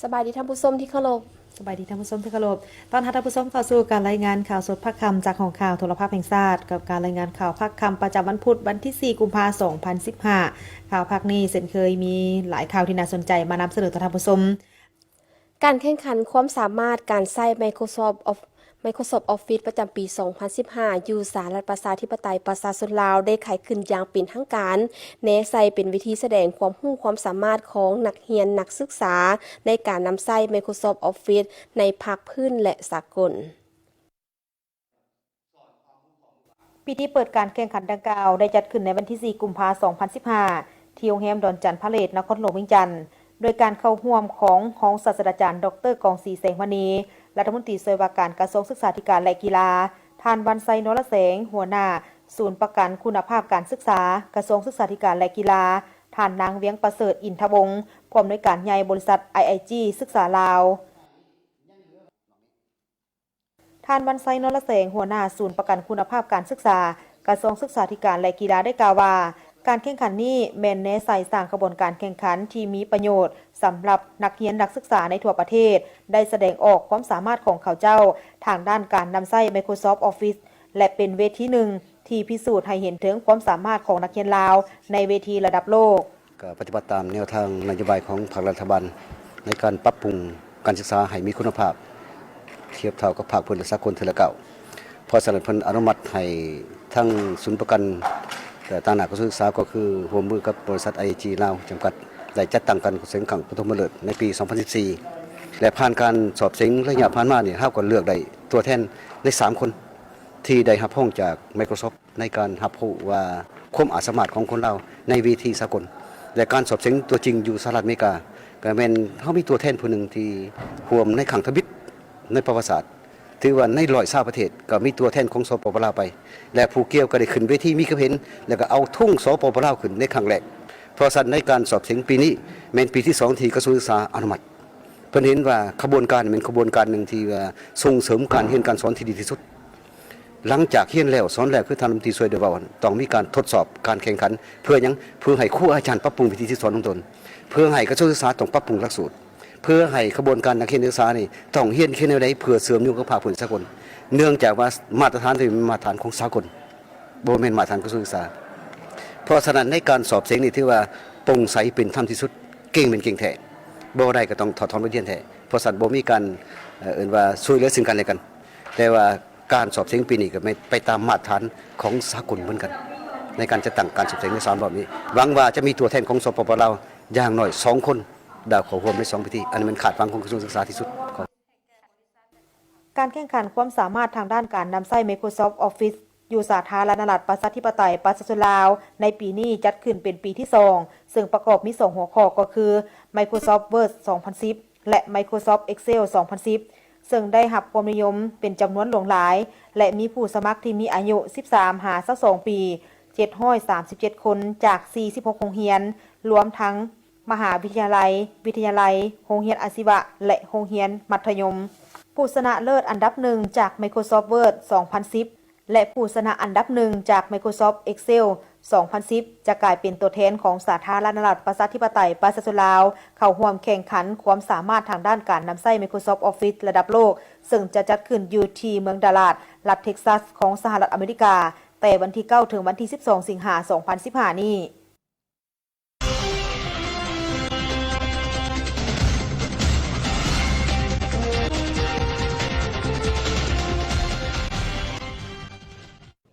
ສະບາຍດີທ່ານຜູ້ຊົມທີ່ເຄົາລົບ. ສະບາຍດີທ່ານຜູ້ຊົມທີ່ເຄົາລົບ. ຕ້ອນຮັບທ່ານຜູ້ຊົມເຂົ້າສູ່ການລາຍງານຂ່າວສົດພາກຄ່ຳຈາກຫ້ອງຂ່າວໂທລະພາບແຫ່ງຊາດ ກັບການລາຍງານຂ່າວພາກຄ່ຳປະຈຳວັນພຸດ ວັນທີສີ່ ກຸມພາ ສອງພັນສິບຫ້າ. ຂ່າວພາກນີ້ເຊັ່ນເຄີຍມີຫຼາຍຂ່າວທີ່ໜ້າສົນໃຈມານຳສະເໜີຕໍ່ທ່ານຜູ້ຊົມ. ການແຂ່ງຂັນຄວາມສາມາດການໃຊ້ Microsoft Of- Microsoft Office ປະຈຳປີ ສອງພັນສິບຫ້າ ຢູ່ສະຫະລັດປະຊາທິປະໄຕປະຊາຊົນລາວ ໄດ້ໄຂຂຶ້ນຢ່າງເປັນທາງການ, ແນໃສ່ເປັນເວທີສະແດງຄວາມຮູ້ຄວາມສາມາດຂອງນັກຮຽນນັກສຶກສາ ໃນການນຳໃຊ້ Microsoft Office ໃນພາກພື້ນ ແລະ ສາກົນ. ພິທີເປີດການແຂ່ງຂັນດັ່ງກ່າວ ໄດ້ຈັດຂຶ້ນໃນວັນທີສີ່ ກຸມພາ ສອງພັນສິບຫ້າ ທີ່ໂຮງແຮມດອນຈັນພາເລດ ນະຄອນຫຼວງວຽງຈັນ ໂດຍການເຂົ້າຮ່ວມຂອງຮອງສາດສະດາຈານ ດອກເຕີ ກອງສີ ແສງມະນີ ລັດຖະມົນຕີຊ່ວຍວ່າການກະຊວງສຶກສາທິການ ແລະ ກິລາ, ທ່ານ ວັນໄຊ ນໍລະແສງ ຫົວໜ້າສູນປະກັນຄຸນນະພາບການສຶກສາ ກະຊວງສຶກສາທິການ ແລະ ກິລາ, ທ່ານ ນາງ ວຽງປະເສີດ ອິນທະວົງ ຜູ້ອຳນວຍການໃຫຍ່ບໍລິສັດ ໄອໄອໄອຈີ ສຶກສາລາວ. ທ່ານ ວັນໄຊ ນໍລະແສງ ຫົວໜ້າສູນປະກັນຄຸນນະພາບການສຶກສາ ກະຊວງສຶກສາທິການ ແລະ ກິລາ ໄດ້ກ່າວວ່າ ການແຂ່ງຂັນນີ້ແມ່ນແນໃສ່ສ້າງຂະບວນການແຂ່ງຂັນທີ່ມີປະໂຫຍດສຳລັບນັກຮຽນນັກສຶກສາໃນທົ່ວປະເທດ ໄດ້ສະແດງອອກຄວາມສາມາດຂອງເຂົາເຈົ້າທາງດ້ານການນຳໃຊ້ Microsoft Office ແລະ ເປັນເວທີໜຶ່ງທີ່ພິສູດໃຫ້ເຫັນເຖິງຄວາມສາມາດຂອງນັກຮຽນລາວໃນເວທີລະດັບໂລກ. ກໍປະຕິບັດຕາມແນວທາງນະໂຍບາຍຂອງພັກລັດຖະບານ ໃນການປັບປຸງການສຶກສາໃຫ້ມີຄຸນນະພາບ ທຽບເທົ່າກັບພາກພື້ນ ແລະ ສາກົນເທື່ອລະກ້າວ. ເພາະສະນັ້ນເພິ່ນອະນຸມັດໃຫ້ທັງສູນປະກັນ ແລະ ຕາງໜ້າກະຊວງສຶກສາ ກໍຄືຮ່ວມມືກັບບໍລິສັດ ໄອໄອຈີ ລາວ ຈຳກັດ ໄດ້ຈັດຕັ້ງການສອບເສັງຄັ້ງປະຖົມມະເລີກໃນປີ ສອງພັນສິບສີ່ ແລະ ຜ່ານການສອບເສັງໄລຍະຜ່ານມານີ້ ເຮົາກໍເລືອກໄດ້ຕົວແທນໃນສາມຄົນ ທີ່ໄດ້ຮັບຮອງຈາກ Microsoft ໃນການຮັບຮູ້ວ່າຄວາມອາດສາມາດຂອງຄົນລາວໃນເວທີສາກົນ ແລະ ການສອບເສັງຕົວຈິງຢູ່ສະຫະລັດອາເມລິກາ ກໍແມ່ນເຮົາມີຕົວແທນຜູ້ໜຶ່ງທີ່ຮ່ວມໃນຄັ້ງທຳອິດໃນປະຫວັດສາດ ຖືວ່າໃນຮ້ອຍຊາວປະເທດກໍມີຕົວແທນຂອງ ສປປ ລາວ ໄປ ແລະ ຜູ້ກ່ຽວກໍໄດ້ຂຶ້ນເວທີມີຄວາມເຫັນ ແລະ ກໍເອົາທຸງ ສປປ ລາວ ຂຶ້ນໃນຄັ້ງແລກ. ເພາະສະນັ້ນໃນການສອບເສັງປີນີ້ແມ່ນປີທີສອງທີ່ກະຊວງສຶກສາອະນຸມັດ. ເພິ່ນເຫັນວ່າຂະບວນການນີ້ແມ່ນຂະບວນການໜຶ່ງທີ່ວ່າສົ່ງເສີມການຮຽນການສອນທີ່ດີທີ່ສຸດ. ຫຼັງຈາກຮຽນແລ້ວສອນແລ້ວ ຄືທ່ານລັດຖະມົນຕີຊ່ວຍໄດ້ເວົ້າ ຕ້ອງມີການທົດສອບການແຂ່ງຂັນ. ເພື່ອຫຍັງ? ເພື່ອໃຫ້ຄູອາຈານປັບປຸງວິທີທີ່ສອນຂອງຕົນ, ເພື່ອໃຫ້ກະຊວງສຶກສາຕ້ອງປັບປຸງຫຼັກສູດ, ເພື່ອໃຫ້ຂະບວນການນັກຮຽນນັກສຶກສານີ້ຕ້ອງຮຽນແນວໃດເພື່ອເຊື່ອມໂຍງກັບພາກພື້ນສາກົນ. ເນື່ອງຈາກວ່າມາດຕະຖານທີ່ເປັນມາດຕະຖານຂອງສາກົນ ບໍ່ແມ່ນມາດຕະຖານກະຊວງສຶກສາ. ເພາະສະນັ້ນໃນການສອບເສັງນີ້ຖືວ່າໂປ່ງໃສເປັນທຳທີ່ສຸດ, ເກັ່ງແມ່ນເກັ່ງແທ້, ບໍ່ໄດ້ກໍຕ້ອງຖອດຖອນບົດຮຽນແທ້. ເພາະສະນັ້ນບໍ່ມີການ ເອີ ເອີ້ນວ່າຊ່ວຍເຫຼືອເຊິ່ງກັນແລະກັນ, ແຕ່ວ່າການສອບເສັງປີນີ້ກໍແມ່ນໄປຕາມມາດຕະຖານຂອງສາກົນເໝືອນກັນ ໃນການຈັດຕັ້ງການສອບເສັງໃນສາມຮອບນີ້. ຫວັງວ່າຈະມີຕົວແທນຂອງ ສປປ ລາວ ຢ່າງໜ້ອຍສອງຄົນ ດາວເຂົ້າຮ່ວມໃນສອງພິທີ. ອັນນີ້ແມ່ນຄາດຫວັງຂອງກະຊວງສຶກສາທີ່ສຸດ. ການແຂ່ງຂັນຄວາມສາມາດທາງດ້ານການນຳໃຊ້ Microsoft Office ຢູ່ສາທາລະນະລັດປະຊາທິປະໄຕປະຊາຊົນລາວ ໃນປີນີ້ຈັດຂຶ້ນເປັນປີທີສອງ ເຊິ່ງປະກອບມີສອງຫົວຂໍ້ ກໍຄື Microsoft Word ສອງພັນສິບ ແລະ Microsoft Excel ສອງພັນສິບ ເຊິ່ງໄດ້ຮັບຄວາມນິຍົມເປັນຈຳນວນຫຼວງຫຼາຍ ແລະ ມີຜູ້ສະໝັກທີ່ມີອາຍຸ ສິບສາມ ຫາ ຊາວສອງ ປີ ເຈັດຮ້ອຍສາມສິບເຈັດ ຄົນ ຈາກ ສີ່ສິບຫົກ ໂຮງຮຽນ ລວມທັງ ມະຫາວິທະຍາໄລ, ວິທະຍາໄລ, ໂຮງຮຽນອາຊີວະ ແລະ ໂຮງຮຽນມັດທະຍົມ. ຜູ້ຊະນະເລີດອັນດັບໜຶ່ງຈາກ Microsoft Word ສອງພັນສິບ ແລະ ຜູ້ຊະນະອັນດັບໜຶ່ງຈາກ Microsoft Excel ສອງພັນສິບ ຈະກາຍເປັນຕົວແທນຂອງສາທາລະນະລັດປະຊາທິປະໄຕປະຊາຊົນລາວ ເຂົ້າຮ່ວມແຂ່ງຂັນຄວາມສາມາດທາງດ້ານການນຳໃຊ້ Microsoft Office ລະດັບໂລກ, ເຊິ່ງຈະຈັດຂຶ້ນຢູ່ທີ່ເມືອງດາລາດ, ລັດ Texas ຂອງສະຫະລັດອາເມລິກາ ແຕ່ວັນທີເກົ້າ ເຖິງວັນທີສິບສອງ ສິງຫາ ສອງພັນສິບຫ້າ ນີ້.